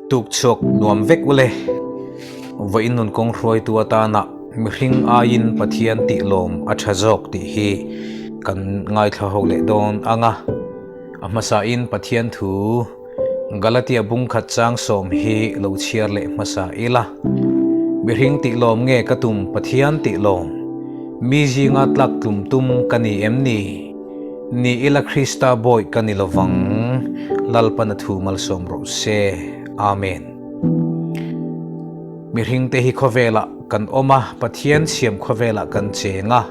Tuk chhuak nuam vek ule. Vawiin nun kawng hruaitu atana mihring aiin Pathian tih lawm a tha zawk tih hi kan ngaithla ho leh dawn ang a. A hmasain Pathian thu Galatia bung khat chang sawm hi lo chhiar leh hmasa ila. Mihring tih lawm nge ka tum Pathian tih lawm? Mi zinga tlak tlum tum ka ni em ni? Ni ila Krista bawi ka ni lovang, Lalpan a thu malsawm rawh se. Amen. Mihring te hi khawvelah kan awm a, Pathian siam khawvelah kan cheng a.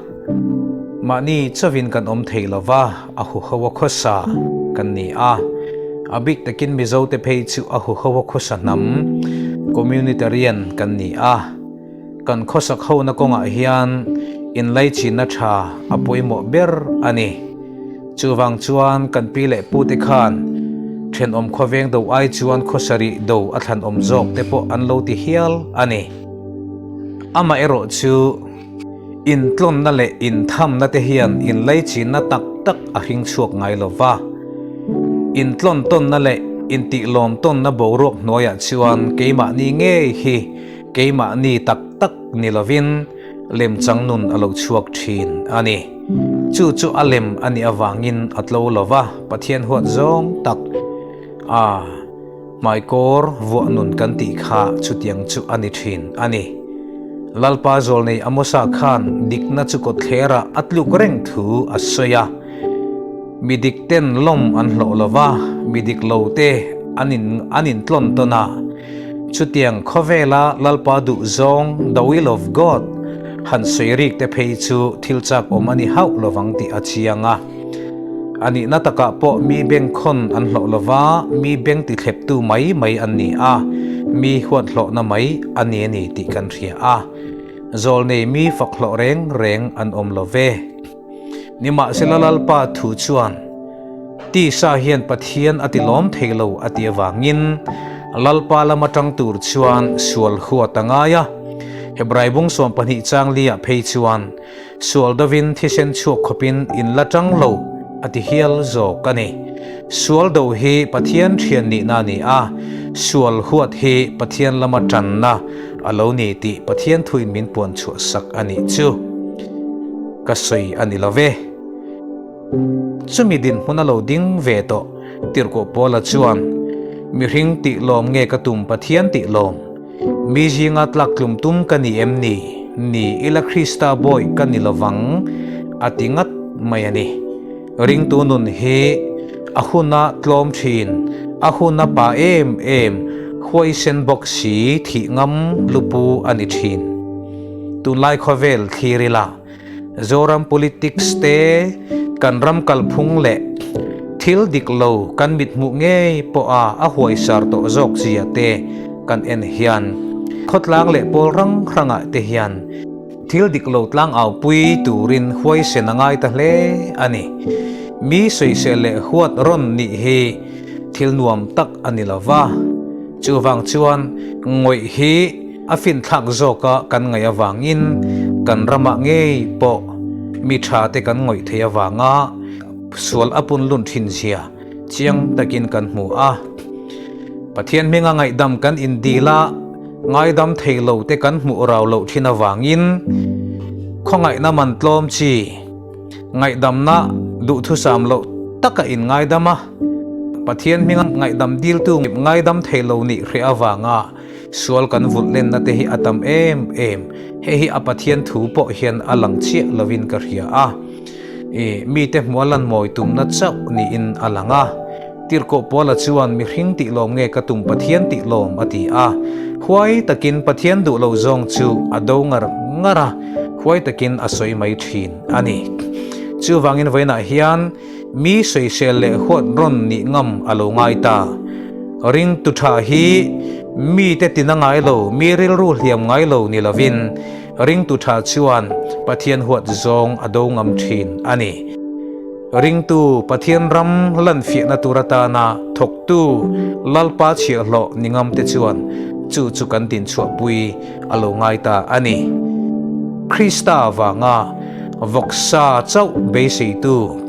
Mahni chauhin kan awm thei lo va, a huho a khawsa kan ni a. A bik takin Mizote phei chu a huho a khawsa hnam, communitarian, kan ni a. Kan khawsak hona kawngah hian inlaichinna tha a pawimawh ber a ni. Chuvang chuan kan pi leh pute khan thenawm khawveng do ai chuan khawsarih do a thlanawm zawk te pawh an lo ti hial a ni. Amaherawh chu intlawnna leh inthamna te hian inlaichinna tak tak a hring chhuak ngai lo va. Intlawn tawnna leh intihlawm tawnna boruak hnuaiah chuan keimahni ngei hi Keimahni tak tak ni lovin lemchang nun a lo chhuak thin a ni. Chu chu a lem a nih avangin a tlo lo va, Pathian huat zawng tak a hmaikawr vuah nun kan tih kha chutiang chu a ni thin a ni. Lalpa zawlnei Amosa khan dikna chu kawtthlerah a tluk reng thu a sawi a. Mi dik ten lawm an hlawh lo va, mi dik lo te an in an intlawn tawn a. Chutiang khawvela Lalpa duh zawng, the will of God, han sawi rik te phei chu thil chak awm a ni hauh lovang tih a chiang a. A nihna takah pawh mi bengkhawn an hlawh lova, mi beng tithleptu mai mai an ni a, mi huat hlawhna mai a ni a ni tih kan hria a. Zawlnei mi fak hlawh reng reng an awm lo ve. Nimahsela Lalpa thu chuan, Tisa hian Pathian a ti lawm thei lo a ti avangin Lalpa lama tang tur chuan sual huat a ngai a. Hebrai bung 12 chang liah phei chuan, Sual dovin thisen chhuak khawpin in la tang lo a ti hial zawk a ni. Sual do hi Pathian thian nihna a ni a, sual huat hi Pathian lama tanna a lo ni tih Pathian thuin min puan chhuah sak a nih chu. Ka sawi a ni lo ve. Chumi dinhmun a lo ding ve tawh Tirhkoh Paula chuan, Mihring tih lawm nge ka tum Pathian tih lawm? Mi zinga tlak tlum tum ka ni em ni? Ni ila Krista bawi ka ni lovang a ti ngat mai a ni. Ringtu nun hi a huna tlawm thin, a huna pa em em, huaisen bawk si thih ngam lupu a ni thin. Tunlai khawvel thlir ila, Zoram politics te, kan ram kalphung leh thil dik lo kan mithmuh ngei pawha a huaisar tawh zawk zia te kan en hian khawtlang leh pawl rang hrangah te hian Thil dik lo tlangaupui turin huaisen a ngai ta hle a ni. Mi sawisel leh huat rawn nih hi thil nuam tak a ni lo va, chuvang chuan ngawih hi a finthlak zawka kan ngaih avangin kan ramah ngei pawh mi tha te kan ngawih theih avanga sual a punlun thin zia chiang takin kan hmu a. Pathian hminga ngaihdam kan indil a, Ngaidam thei lo te kan hmuh rau loh thin avangin khawngaihna man tlawm chi ngaihdamna duhthusam loh taka in ngaidam a, Pathian hminga ngaihdam diltu ngaidam thei lo nih hreh avanga sual kan vulh lenna te hi a tam em em. Hei hi a Pathian thu pawh hian a lang chiah lovin ka hria a, i mite hmuh a lan mawi tumna chauh niin a lang a. Tirhkoh Paula chuan mihring tih lawm nge ka tum Pathian tih lawm a ti a. Huai takin Pathian duh lo zawng chu a do ngar ngar a, huai takin a sawi mai thin a ni. Chuvangin vawiinah hian mi sawisel leh huat rawn nih ngam a lo ngai ta. Ringtu tha hi mite tina ngai lo, mi rilru hliam ngai lo ni lovin ringtu tha chuan Pathian huat zawng a do ngam thin a ni. Ringtu Pathian ram lanfiahna tur atana thawktu Lalpa chhiahhlawh ni ngamte chuan chu chu kan dinchhuahpui a lo ngai ta a ni. Krista avanga vawksa chauh beiseitu,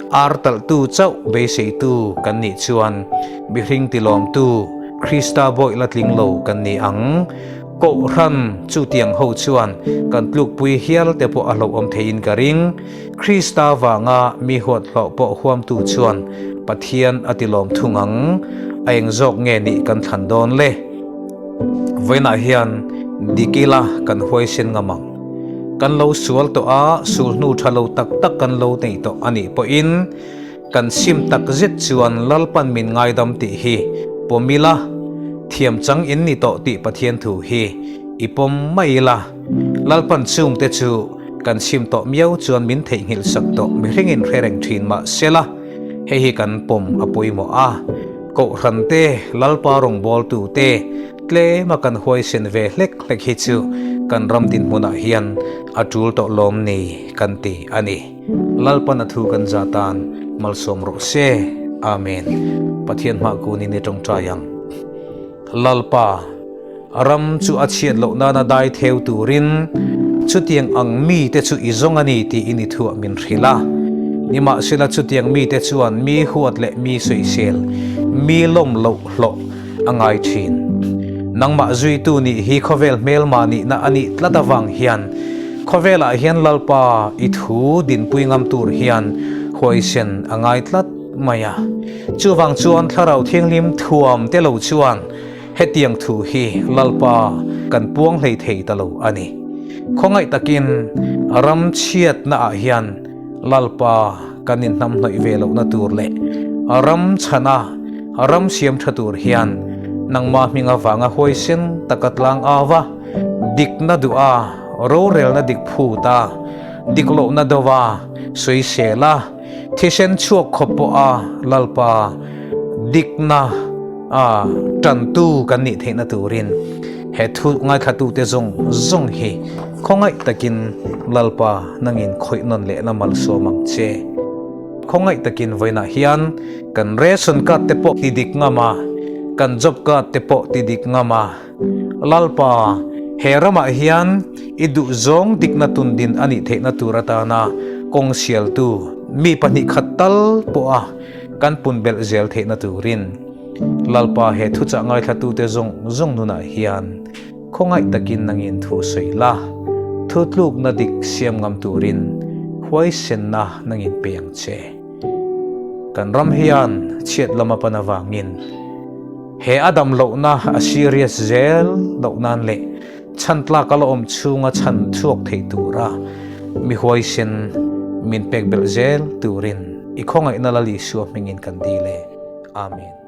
ar talhtu chauh beiseitu kan nih chuan mihring tilawmtu. Krista bawih la tling lo kan ni ang. Kohhran chutiang ho chuan kan tlukpui hial te pawh a hlauhawm theiin ka ring. Krista vanga mi huat hlawh pawh huamtu chuan Pathian a tilawm thung ang. A eng zawk nge nih kan thlan dawn le? Vawiinah hian dik ila kan huaisen ngam ang. Kan lo sual tawh a, sulhnu tha lo tak tak kan lo nei tawh a nih pawhin kan sim tak zet chuan Lalpan min ngaidam tih hi pawm ila, thiam chang in ni tawh tih Pathian thu hi i pawm mai ila. Lalpan chungte chu kan sim tawh miau chuan min theihnghilh sak tawh mihringin hre reng thin mah sela, hei hi kan pawm a pawimawh a. Kohhran te, Lalpa rawngbawltu te, tlema kan huaisen ve hlek hlek hi chu kan ram dinhmunah hian a tul tawh lawm ni kan ti a ni. Lalpan a thu kan za tan malsawm rawh se. Amen. Pathian hmah kunin i tawngtai ang. Lalpa, ram chu a chhiat loh nana dai theu turin chutiang ang mite chu i zawng a ni tiin i thuah min hrilh a. Nimahsela chutiang mite chuan mi huat leh mi sawisel, mi lawm loh hlawh a ngai thin. Nangmah zuitu nih hi khawvel hmelma nihna a nih tlat avang hian khawvelah hian Lalpa i thu dinpui ngam tur hian huaisen a ngai tlat mai a. Chuvang chuan Thlarau Thianghlim thuam te lo chuan hetiang thu hi Lalpa kan puang hlei thei ta lo a ni. Khawngaih takin ram chhiatna ah hian Lalpa kan inhnamhnawih ve lohna tur leh ram chhana ram siam tha tur hian nangmah hming avanga huaisen taka tlang au a, dikna duh a, rorelna dik phut a, dik lohna do a, sawisel a, Thisen chhuak khawp pawh a Lalpa dikna a tantu kan nih theihna turin he thu ngaithlatute zawng zawng hi khawngaih takin Lalpa nangin khawih nawn lehna malsawm ang che. Khawngaih takin vawiinah hian kan ration card te pawh ti dik ngam a, kan job card te pawh ti dik ngam a, Lalpa, he ramah hian i duhzawng dikna tundin a nih theihna tur atana kawng sialtu mi 2 khat tal pawha kan pun belh zel theihna turin Lalpa he thuchah ngaithlatute zawng zawng nunah hian khawngaih takin nangin thu sawi la, thutlukna dik siam ngam turin huaisenna nangin pe ang che. Kan ram hian chhiat lama pan avangin He a dam lohna a serious zel loh nan leh chhan tlak a la awm chhunga chhan chhuak thei tura mi huaisen min pek belh zel turin i khawngaihna Lal Isua hmingin kan dil e. Amen.